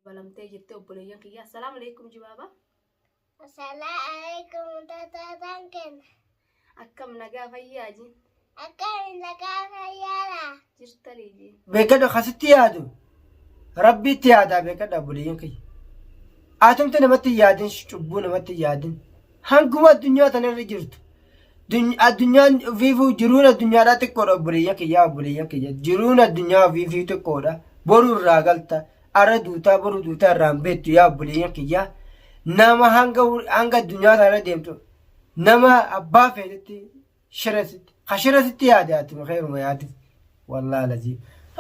Balamtee jirti obboleeyyan kiyya. Assalaamu alaikum jibaaba. Assalaamu alaikum tataataan kenna. Akkam nagaa fayyaa jin. Akkam nagaa fayyaadha. Jirtanii jin. Beekadhu akkasitti yaadu rabbiitti yaadaa beekadha obboleeyyan kiyya. Atumti namatti hin yaadin cubbuu namatti hin yaadin. Hanguma addunyaa tanarra jirtu. Addunyaan ofiifuu jiruun addunyaadhaa xiqqoodha obboleeyyan kiyya obboleeyyan kiyya. Jiruun addunyaa ofiifuu xiqqoodha. Boru irraa galta. Arra duutaa boru duutaa irraa hin beektu yaa obboleeyyan kiyya. Nama hanga hanga addunyaa tanarra deemtu nama abbaa feetetti shira sitti ka shira sitti yaade ati kheeruma yaadif wallahi lazii.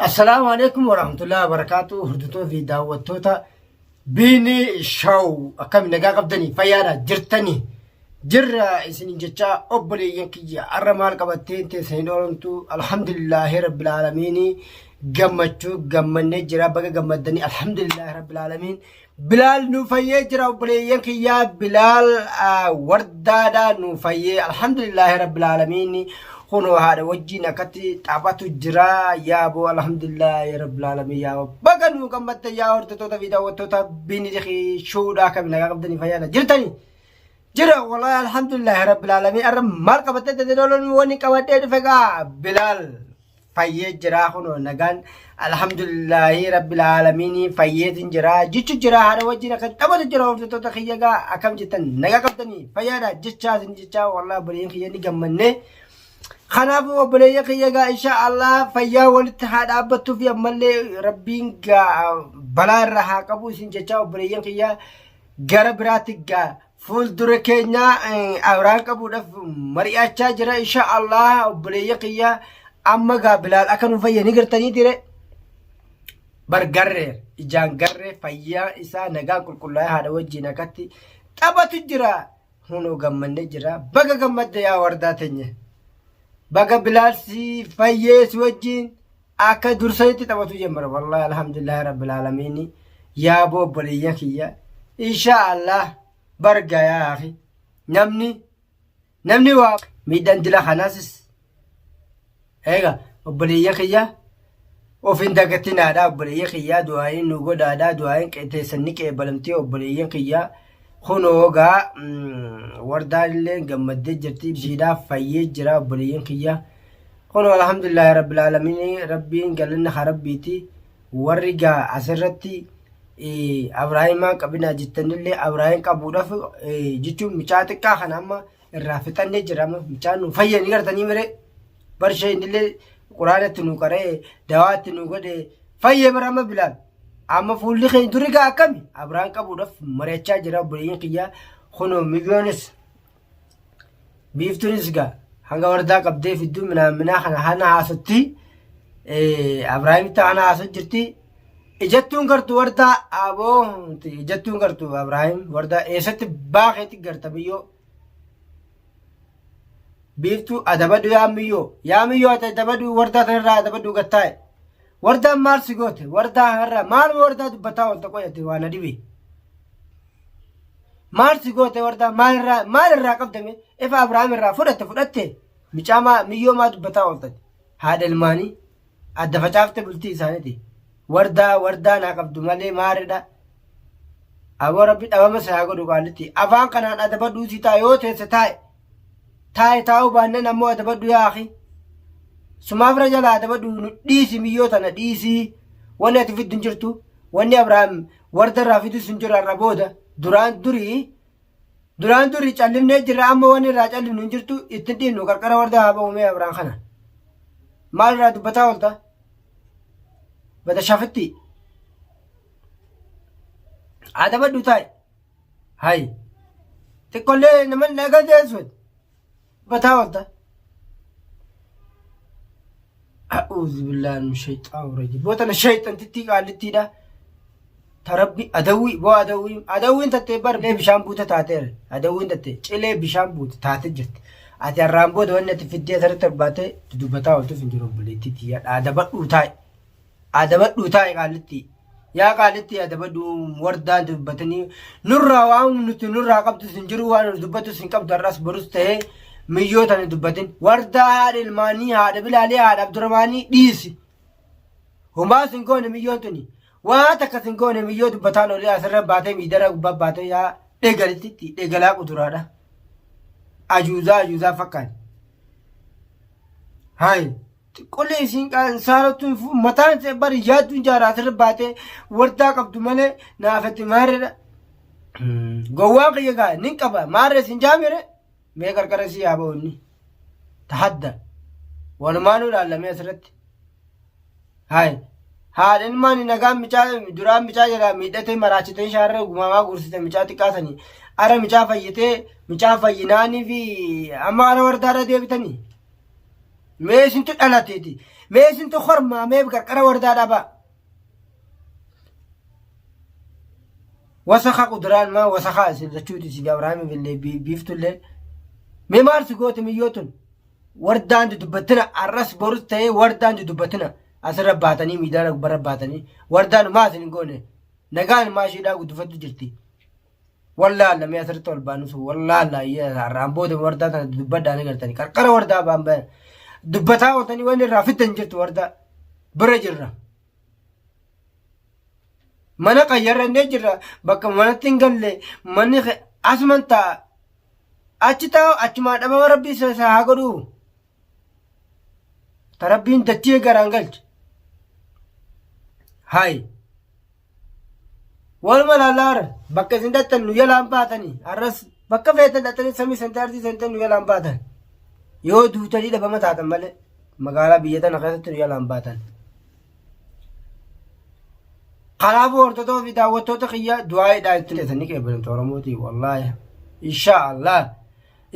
Assalaamu alaikum warahmatullahi wabarakatuh hordoftoota fi daawwattoota Biinii Shaw akkam nagaa qabdanii fayyaadha jirtanii jirra isinin jechaa obboleeyyan kiyya har'a maal qabattee teessanii dhoolomtu alhamdulillaahi rabbil aalamiinii gammachuu gammannee jira baga gammaddanii alhamdulillaahi rabbil aalamiin bilaal nu fayyee jira obboleeyyan kiyyaa bilaal wardaadha nu fayyee alhamdulillaahi rabbil aalamiin kunoo haadha wajjiin akkatti taphatu jira yaaboo alhamdulillaahi rabbil aalamiin yaa baga nu gammadde yaa hordoftoota fi daawwattoota biinii shuudhaa kam nagaa qabdanii fayyaadha jirtanii jira wallahi alhamdulillaahi rabbil aalamiin arra maal qabattee tajaajila wani qabadhee dhufe gaa bilaal fayyee jiraa kunoo nagaan alhamdulillaahi rabbil aalamiin fayyeetin jiraa jechu jira haadha wajjin akka taphatu jira hordoftoota kiyya gaa akkam jettan nagaa qabdanii fayyaadha jechaa isin jechaa wallahi obboleeyyan kiyya ni gammannee kanaafuu obboleeyyan kiyya gaa insha Allah fayyaa walitti haa dhaabbattuu fi ammallee rabbiin gaa balaa irraa haa qabu isin jechaa obboleeyyan kiyya gara biraatti gaa fuuldura keenya Abrahaam qabuudhaaf mari'achaa jira insha Allah obboleeyya kiyya amma gaa Bilaal akka nu fayya ni gartanii dire bar garree ijaan garree fayyaa isaa nagaan qulqullaa'ee haadha wajjin akkatti taphatu jira hunoo gammannee jira baga gammadde yaa wardaa teenya baga Bilaal si fayyee si wajjin akka dursanitti taphatu jemmara wallahi alhamdulillahi rabbil aalamiin yaa boo obboleeyyan kiyya insha Allah barga yaa akhi namni namni waa miidhaan dila kanaas eega obboleeyyan kiyya of hin dagatinaadha obboleeyyan kiyya du'aayin nu godhaadha du'aayin teessan ni qeebalamtii obboleeyyan kiyya kunoo gaa wardaan illee gammaddee jirti ishiidhaaf fayyee jira obboleeyyan kiyya Kun alhamdulillahi rabbil aalamiin rabbiin galanni haa rabbiiti warri gaa asirratti Abraahimaan qabinaa jettanillee Abraahim qabuudhaaf jechuun mucaa xiqqaa kana amma irraa fixannee jira amma mucaan nu fayyanii gartanii miree barshee innillee quraanatti nu qaree dawaatti nu godhe fayyee bara amma bilaal amma fuulli keenya duri gaa akkami Abraahim qabuudhaaf mari'achaa jira obboleeyyan kiyyaa kunoo miyyoonis Biiftuunis egaa hanga wardaa qabdee fidduu minaaminaa kana hana haasotti Abrahaamitti hana haasoo jirti. Ijattuun gartu wardaa aboo ijattuun gartu Abrahaam wardaa eessatti baakeetti garta biyyoo. Biiftuu adabadhu yaa miyyoo yaa miyyoo ati adabadhu wardaa tanarraa adabadhu gattaa'e. Wardaan maal si goote wardaa kanarraa maal wardaa dubbataa oolta qoyate waan na dhibe. Maal si goote wardaa maal irraa maal irraa qabdame ifa Abrahaam irraa fudhatte fudhatte micaa maa miyyoo maa dubbataa ooltan haadha ilmaanii adda facaafte bultii isaaniiti wardaa wardaa naa qabdu malee maaridha aboo rabbi dhabama si haa godhu qaallitti afaan kanaan adabadhuu si taa yoo teesse taa'e taa'e taa'uu baannaan ammoo adabadhu yaa akhi sumaaf irra jalaa adabadhu nu dhiisi miyyoo tana dhiisii wanni ati fiddu hin jirtu Wanni Abrahaam warda irraa fidus hin jiru har'a booda duraan durii duraan durii callifnee jirra amma wanni irraa callifnu hin jirtu ittiin dhiibnu qarqara warda haa ba'u mee Abrahaam kana. Maal irraa dubbataa oolta? Bada shafitti. Adabadhu taa'i. Hay. Xiqqollee nama nagaa jeessu. Dubbataa oolta. A'uudhu billaahi min shayxaan rajiim. Boo tana shayxantittii qaallittiidha. Ta rabbi adawwii boo adawwii adawwiin tattee bar cilee bishaan buute taateera. Adawwiin tattee cilee bishaan buute taatee jirti. Ati har'aan booda wanni ati fiddee asirratti barbaate dubbataa ooltuuf hin jiru obboleettii tiyya. Adabadhuu taa'i. Adabadhuu taa'i qaallittii. Yaa qaallittii adabadhuu wardaan dubbatanii nurraa waan nuti nurraa qabdus hin jiru waan nu dubbatus hin qabdu har'as borus ta'ee miyyoo tana dubbatin. Wardaa haadha ilmaanii haadha bilaalee haadha abdurrahmaanii dhiisi. Homaas hin goone miyyoon tuni. Waa takka sin goone miyyoo dubbataan olii asirra baatee miidara gubbaa baatee yaa dheegalitti dheegalaa quduraadha. Ajuuzaa ajuuzaa fakkaate. Hayi xiqqollee isiin saalottuun mataan ishee bari yaadduun jaara asirra baatee wardaa qabdu malee naafatti maarreedha. Gowwaan kiyya gaa nin qaba maarree sin jaamire mee qarqara isii haa ba'u inni. Tahadda walumaanuu ilaallamee asirratti. Hayi haadha ilmaan nagaan micaa duraan micaa jalaa miidhatee maraachitee shaarree gumaamaa guursite micaa xiqqaa sanii ara micaa fayyitee micaa fayyinaanii fi amma ara wardaarra deebitanii. Mee isintu dhalateeti. Mee isintu hormaa mee qarqara wardaa dhabaa. Wasaka quduraan maa wasakaa isin lachuuti isin Abrahaamiif illee biiftullee. Mee maal si goote miyyoo tun? Wardaan dudubbatina arras borus ta'ee wardaan dudubbatina asirra baatanii miidiyaa gubbarra baatanii wardaan maa isin hin goone nagaan maa ishiidhaa guddifattu jirti. Wallaalla mee asirratti ol baanu sun wallaalla har'aan booda wardaa tana dubbadhaa ni gartanii qarqara wardaa baan bayan dubbataa ooltanii waan irraa fiddan jirtu wardaa bira jirra. Mana qayyarrannee jirra bakka manatti hin galle manni asuman taa'a achi taa'u achumaa dhabama rabbii isa haa godhu. Ta rabbiin dachee garaan galche. Hayi. Waluma laallaa bakka isin dhattan nu jalaan baatanii har'as bakka feetan dhattanii samii santee ardii santee nu jalaan baatan. Yoo duutanii dhabama taatan malee magaalaa biyya tana keessatti nu jalaan baatan. Kanaafuu hordoftoota fi daawwattoota kiyya du'aa'iidhaan itti teessanii qeebalamtu Oromootii wallaahi. Inshaa Allah.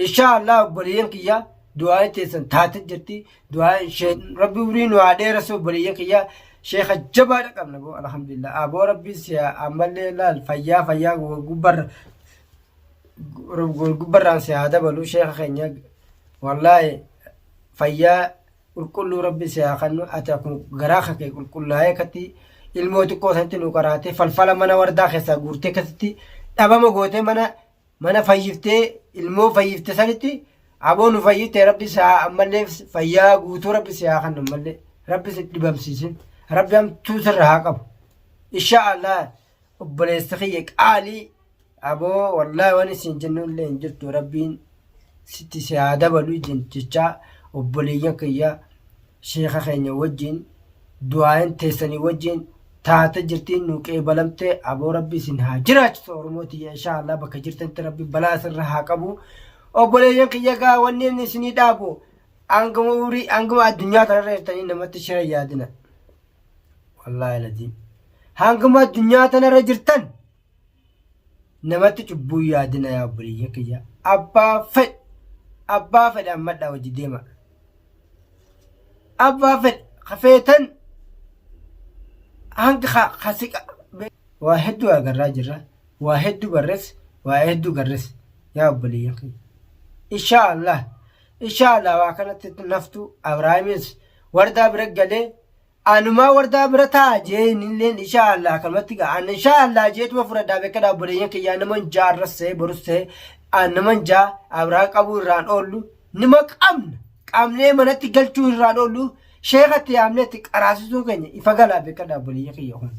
Inshaa Allah obboleeyyan kiyya du'aa'iin teessan taate jirti. Du'aa'iin ishee rabbi umrii nu haa dheeressu obboleeyyan kiyya sheekha jabaadha qabna boo alhamdulillah. Aboo rabbi si ammallee laal fayyaa fayyaa gubbarra gubbarraan si haa dabalu sheekha keenya wallaahi fayyaa qulqulluu rabbi si haa kennu ati akkuma garaa kee qulqullaa'ee akkatti ilmoo xiqqoo sanitti nu qaraatee falfala mana wardaa keessaa guurtee akkasitti dhabama gootee mana mana fayyiftee ilmoo fayyifte sanitti aboo nu fayyifte rabbi si haa ammallee fayyaa guutuu rabbi si haa kennu ammallee rabbi si dhibamsiisin rabbi hamtuu sirra haa qabu insha allah obboleessa kiyya qaalii aboo wallaahi waan isin jennu illee hin jirtu rabbiin sitti si haa dabalu jechaa obboleeyyan kiyya sheeka keenya wajjin du'aayin teessanii wajjin taate jirtiin nu qeebalamte aboo rabbi isin haa jiraachisu oromoo tiyya inshaa allah bakka jirtanitti rabbi balaa isirra haa qabu obboleeyyan kiyya gaa wanni inni isinii dhaabu hanguma umrii hanguma addunyaa tanarra jirtanii namatti shira yaadina wallaahi laziim hanguma addunyaa tanarra jirtan namatti cubbuu yaadina yaa obboleeyyan kiyya abbaa fedhe abbaa fedhe ammadhaa wajji deema abbaa fedhe kafeetan hanga kasiqa waa hedduu agarraa jirra waa hedduu barres waa hedduu garres yaa obboleeyyan kiyya inshaa allah inshaa allah waa kanatti naftu abraahimis wardaa bira galee Anumaa wardaa bira taa jee innilleen inshaa Allah akkanumatti gaa an inshaa Allah jeetuma fudhadhaa beekadhaa obboleeyyan kiyyaa naman jaa arras ta'e borus ta'e an naman jaa Abrahaam qabuu irraan oollu nima qabna qabnee manatti galchuu irraan oollu sheekatti yaamnee itti qaraasisuun keenya ifa galaa beekadhaa obboleeyyan kiyya kun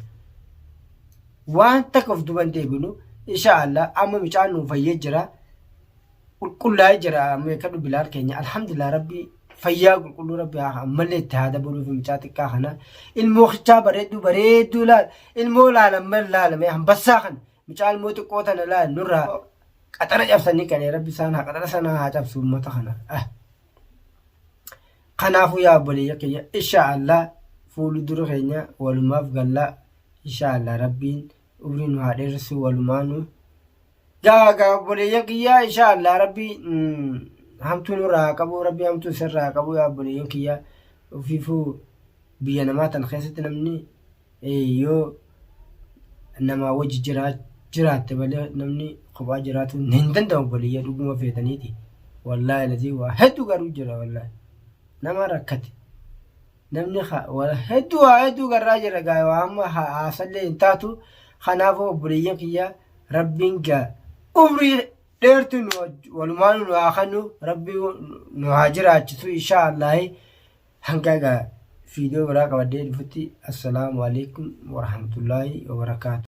waan takka of duban deebinu inshaa Allah amma mucaan nuu fayyee jira. Qulqullaa'ee jira meeqadhu bilaal keenya alhamdulillah rabbi fayyaa qulqulluu rabbi haa ammallee itti haa dabaluuf mucaa xiqqaa kana ilmoo kichaa bareedduu bareedduu laal ilmoo laal amma laalame hambassaa kana mucaa ilmoo xiqqoo tana laal nurraa qaxara cabsanii kan rabbi isaan haa qaxara sana haa cabsu uummata kana ah. Kanaafuu yaa obboleeyya kiyya insha Allah fuuldura keenya walumaaf gallaa insha Allah rabbiin umrii nu haa dheeressu walumaanuu. Gaa gaa obboleeyyan kiyyaa insha Allah rabbi hamtuu nurraa haa qabu rabbi hamtuu isirraa haa qabu yaa obboleeyyan kiyyaa ofiifuu biyya namaa tan keessatti namni yoo namaa wajji jiraatte malee namni kophaa jiraatu hin danda'u obboleeyyan dhuguma feetaniiti wallaahi lazii waa hedduu garuu jira wallaahi nama rakkate namni hedduu waa hedduu garraa jira gaa waa amma haasallee hin taatu kanaafuu obboleeyyan kiyyaa Rabbiin gaa umrii dheertu nu walumaan nu haa kennu rabbi nu haa jiraachisu inshaa Allaahi hanga gaa Viidiyoo biraa qabadhee dhufutti assalaamu alaikum warahmatullaahi wabarakaatu.